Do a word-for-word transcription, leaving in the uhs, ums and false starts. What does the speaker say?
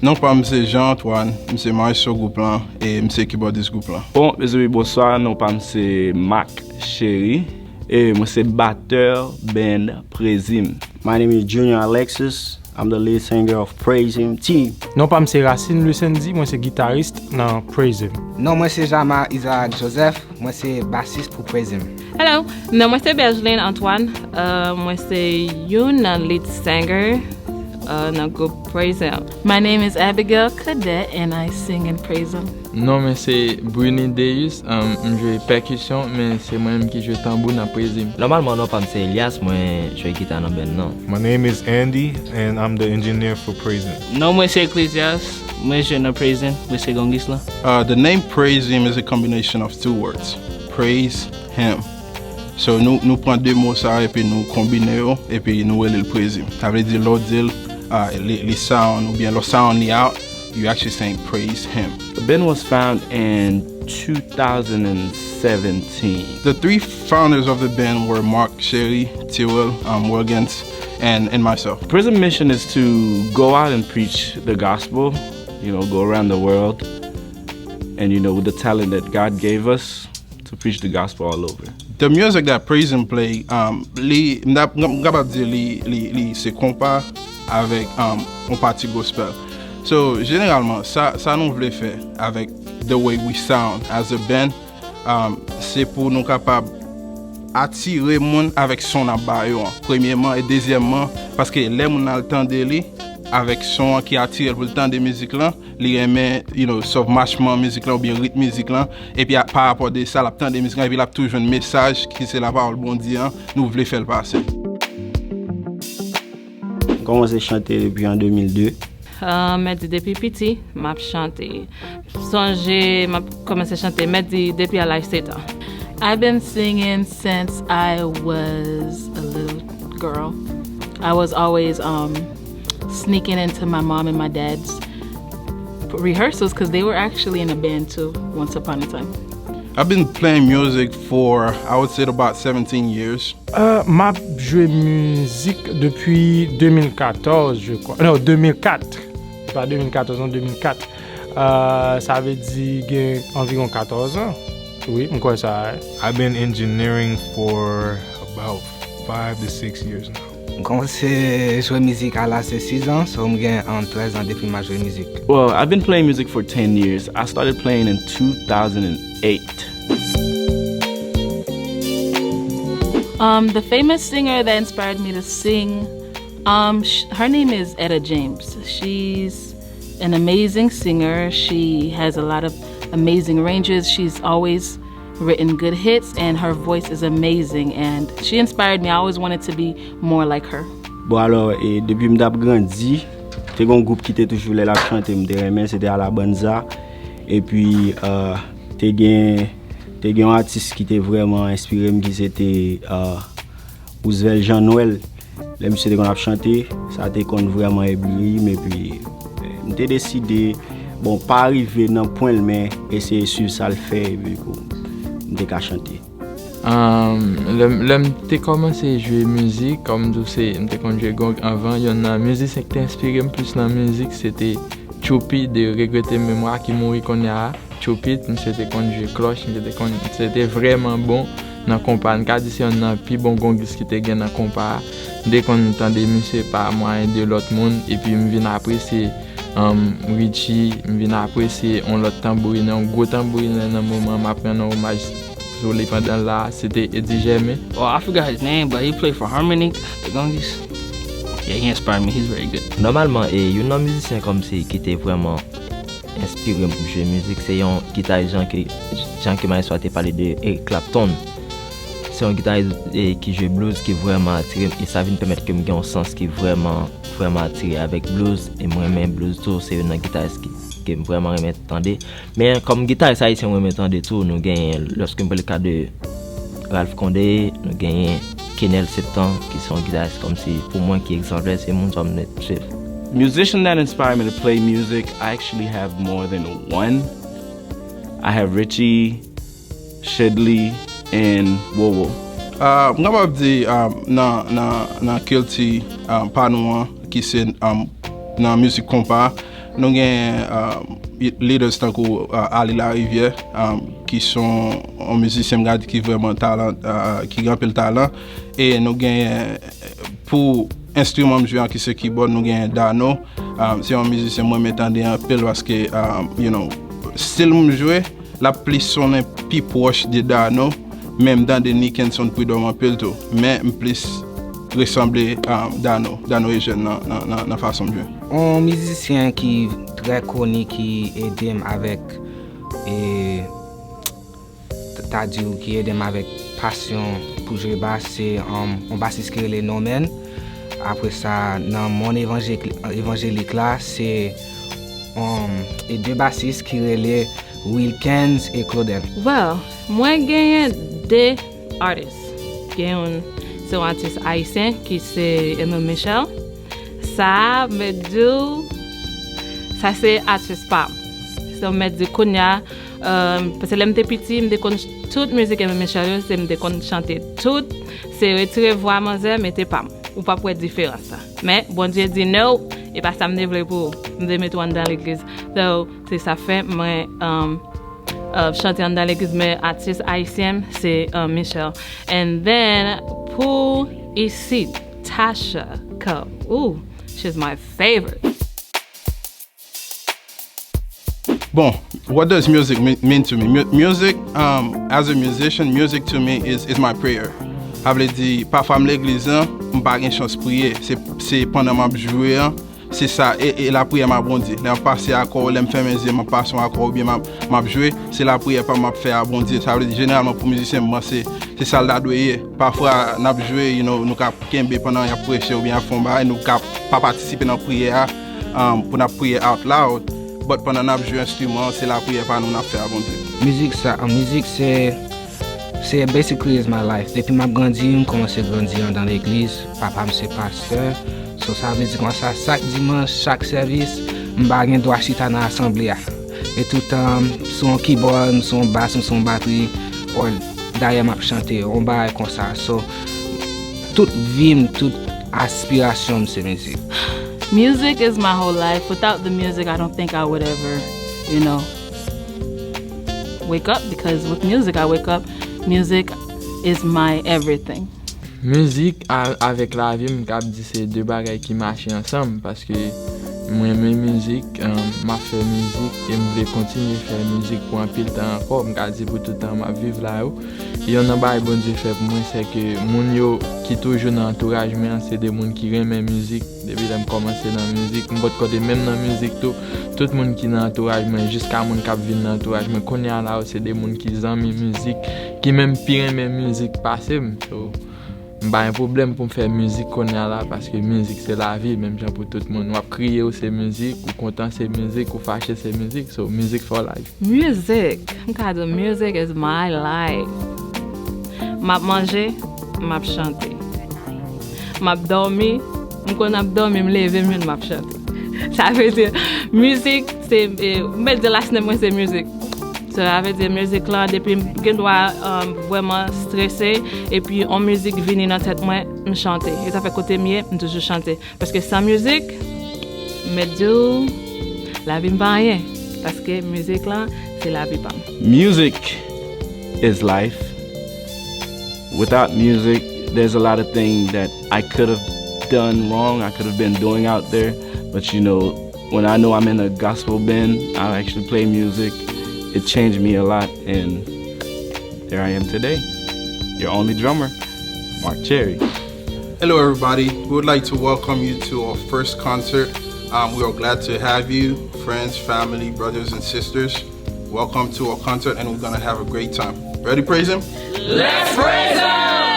Non pa m se Jean Antoine, m se maestro gwoup lan e m se kibòdis gwoup lan. Bon, mezanmi, bonswa, non pa m se Marc Chéry e mwen se batè band Praise Him. My name is Junior Alexis. I'm the lead singer of Praise Him Team. Non pa m se Racine Lucendi, mwen se gitaris nan Praise Him. Non mwen se Jama Isaac Joseph, mwen se basis pou Praise Him. Hello, non mwen se Bergeline Antoine, uh, mwen se youn nan lead singer uh, nan gwoup Praise Him. My name is Abigail Cadet and I sing in Praise Him. Non mwen se Bruni Deus, um, m jwe pèkisyon, men se mwen menm ki jwe tanbou nan Praise Him. Nòmalman non pa m se Elias, mwen jwe gita nan band nan. My name is Andy and I'm the engineer for Praise Him. Non mwen se Ecclesias, mwen jwe nan Praise Him, mwen se gongis lan. Uh, the name Praise Him is a combination of two words. Praise Him. So nou, nou pran de mo sa epi nou konbine yo epi nou rele l Praise Him. Sa vle di lè w di l, uh, li, li sound oubyen lè w sound li out, you actually saying Praise Him. The band was found in two thousand seventeen. The three founders of the band were Mark, Sherry, Tyrell, um, Wilgens, and, and myself. Praise Him mission is to go out and preach the gospel, you know, go around the world, and you know, with the talent that God gave us, to preach the gospel all over. The music that Praise Him play, um, li, m ta, m kapab di li, li, li se konpa avèk, um, yon pati gospel. So, jeneralman, sa, sa nou vle fè avèk the way we sound as a band, um, se pou nou kapab atire moun avèk son n ap ba yo an, premyèman, e dezyèmman, paske lè moun nan al tande li, avèk son an ki atire l pou l tande mizik lan, li renmen, you know, sòf machman mizik lan oubyen ritm mizik lan, epi a, pa rapò de sa, l ap tande mizik lan, epi l ap tou jwenn mesaj ki se lapawòl Bondye an, nou vle fè l pase. M kòmanse chante depi an de mil de. Ah, m di depi piti, m ap chante. Sonje, m ap kòmanse chante, m di depi a laj sèt an. I've been singing since I was a little girl. I was always um, sneaking into my mom and my dad's rehearsals because they were actually in a band too once upon a time. I've been playing music for, I would say, about seventeen years. Euh, m ap jwe mizik depi de mil katòz, je crois. Non, de mil kat. Se pa de mil katòz, non, de mil kat. Euh, sa vle di gen anviwon katòz an. Wi, m kwè sa. I've been engineering for about five to six years now. M kòmanse jwe mizik a laj de sis an, so m gen, um, trèz an depi m ap jwe mizik. Well, I've been playing music for ten years. I started playing in two thousand eight. Um, the famous singer that inspired me to sing, um, sh- her name is Etta James. She's an amazing singer. She has a lot of amazing ranges. She's always written good hits, and her voice is amazing. And she inspired me. I always wanted to be more like her. Bon, alò, e, depi m t ap grandi, te gen yon gwoup ki te toujou lè l ap chante, m te renmen, se te Alabanza. Epi, euh, te gen, te gen yon atis ki te vrèman enspire m, ki se te, euh, Roosevelt Jean Noël. Lè misye te konn ap chante, sa te konn vrèman ebli m, epi, eh, m te deside, bon, pa rive nan pwen l, men eseye swiv sa l fè, epi pou m te ka chante. Um, lè, lè m te kòmanse jwe mizik, kòm m di w, se, m te konn jwe gong anvan, yonn nan mizisyen ki te enspire m plis nan mizik, se te Tchoupi de Regrete Memwa ki mouri kounye a. Tchoupit, misye te konn jwe klòch, misye te konn, misye te vrèman bon nan konpa. N ka di se yonn nan pi bon gongis ki te gen nan konpa a. M te konn tande misye pa mwayen de lòt moun, epi m vin apresye, um, Richie, m vin apresye yon lòt tanbourinè, yon gwo tanbourinè nan moman m ap rann yon omaj sou li pandan l la, se te Eddy Germain. Oh, I forgot his name, but he played for Harmony, the Gongis. Yeah, he inspired me. He's very good. Nòmalman, e, youn nan mizisyen kòmsi ki te vrèman enspire m pou m jwe mizik, se yon gitaris jan ke, jan ke maestro a te pale de Eric Clapton. Se yon gitaris, e, ki jwe blues ki vrèman atire m, e sa vin pèmèt ke m gen yon sans ki vrèman, vrèman atire avèk blues, e m renmen blues tou, se youn nan gitaris ki, ke m vrèman renmen tande. Men kòm gitaris ayisyen m renmen tande tou, nou genyen, lòske m pale ka de Ralph Condé, nou genyen Kenel Septan, ki se yon gitaris kòmsi pou mwen ki egzanplè, se moun sa m nèt swiv. Musician that inspired me to play music, I actually have more than one. I have Richie, Shedley, and Wowo. Ah, m kapab di, ah, nan, nan, nan kilti, ah, pa nou an, ki se, ah, nan mizik konpa, Nou gen um, leaders tankou uh, Ali Larivière, um, ki son yon mizisyen m gade ki vrèman talan, uh, ki gen anpil talan. E nou gen pou enstriman m jwe an ki se keyboard, nou gen Dano. Um, se yon mizisyen mwen renmen tande anpil paske, um, you know, stil m jwe, l ap plis sonnen pi pwòch de Dano, men m tande Nickenson Prud'homme anpil tou. Men m plis resanble um, Dano, Dano Eugène nan, nan, nan, nan fason m jwe. Yon mizisyen ki trè koni ki ede m avèk e, ta di w ki ede m avèk pasyon pou jwe bas, se um, yon basis ki rele Norman. Apre sa, nan mond evanjelik la, se um, e de basis ki rele Wilkens e Claudel. Well, mwen genyen de artist. Gen yon, se yon atis ayisyen ki se Emil Michel. Sa, m mèt di w, sa se atis pa m. So, m mèt di kounye a, um, paske lè m te piti, m te konn ch- tout mizik Emil Michel yo, se m te konn chante tout, se retire vwa manzè, mete pa m. Ou p ap wè diferans la. Men, Bondye di, "No, e pa sa m te vle pou ou. M te mete w anndan legliz." So, se sa fè mwen um, uh, chante anndan legliz, men atis ayisyen m, se uh, Michel. And then, pou isit, Tasha Cobb. Ooh, she's my favorite. Bon, what does music mean, mean to me? Mu- music, um, as a musician, music to me is, is my prayer. Sa vle di, pafwa m legliz lan, m pa gen chans priye. Se, se pandan m ap jwe an, se sa, e, e lapriyè m a Bondye. Lè m ap pase akò, lè m fèmen zye, m ap pase yon akò oubyen m ap, m ap jwe, se lapriyè pa m m ap fè a Bondye. Sa vle di, jeneralman, pou mizisyen, m panse se sa l ta dwe ye. Pafwa, n ap jwe, you know, nou ka kenbe pandan y ap preche oubyen y ap fè yon bagay, nou ka pa patisipe nan priyè a, um, pou n ap priye out loud. But pandan n ap jwe enstriman, se lapriyè pa nou n ap fè a Bondye. Mizik sa, mizik se, se basically is my life. Depi m ap grandi, m kòmanse grandi anndan legliz. Papa m se pastè. So, sa vle di konsa, chak dimanch, chak sèvis, m pa gen dwa chita nan asanble a. E toutan, m sou yon kibòd, m sou yon bas, m sou yon batri, or dayè m ap chante, yon bagay konsa. So, tout vi m, tout aspirasyon m se mizik. Music is my whole life. Without the music, I don't think I would ever, you know, wake up, because with music, I wake up. Music is my everything. Mizik a- avèk lavi, m kab di se de bagay ki mache ansanm, paske m renmen mizik, um, m ap fè mizik e m vle kontinye fè mizik pou anpil tan ankò. M ka di pou tout tan m ap viv la yo. Youn nan bagay Bondye fè pou mwen, se ke moun yo ki toujou nan antouraj mwen an, se de moun ki renmen mizik. Depi lè m kòmanse nan mizik, m potko te menm nan mizik tou. Tout moun ki nan antouraj mwen, jiska moun k ap vin nan antouraj mwen, kounye a la yo, se de moun ki zanmi mizik, ki menm pi renmen mizik pase m. So, m pa gen pwoblèm pou m fè mizik kounye a la, paske mizik se lavi, menm jan pou tout moun. W ap kriye, ou se mizik, ou kontan se mizik, ou fache se mizik. So, music for life. Music, m ka di w, music is my life. M ap manje, m ap chante. M ap dòmi, m konn ap dòmi, m leve, m jwenn m ap chante. Sa vle di, mizik, se, e, m mèt di last name mwen se mizik. So, sa vle di, mizik lan, depi m gen dwa, um, vrèman strese, epi yon mizik vini nan tèt mwen, m chante. E sa fè kote m ye, m toujou chante. Paske san mizik, m mèt di w, lavi m pa anyen. Paske mizik lan, se lavi pa m. Music is life. Without music, there's a lot of things that I could have done wrong, I could have been doing out there. But you know, when I know I'm in a gospel band, I actually play music. It changed me a lot, and there I am today. Your only drummer, Mark Cherry. Hello, everybody. We would like to welcome you to our first concert. Um, we are glad to have you, friends, family, brothers, and sisters. Welcome to our concert, and we're gonna have a great time. Ready, praise Him? Let's praise Him!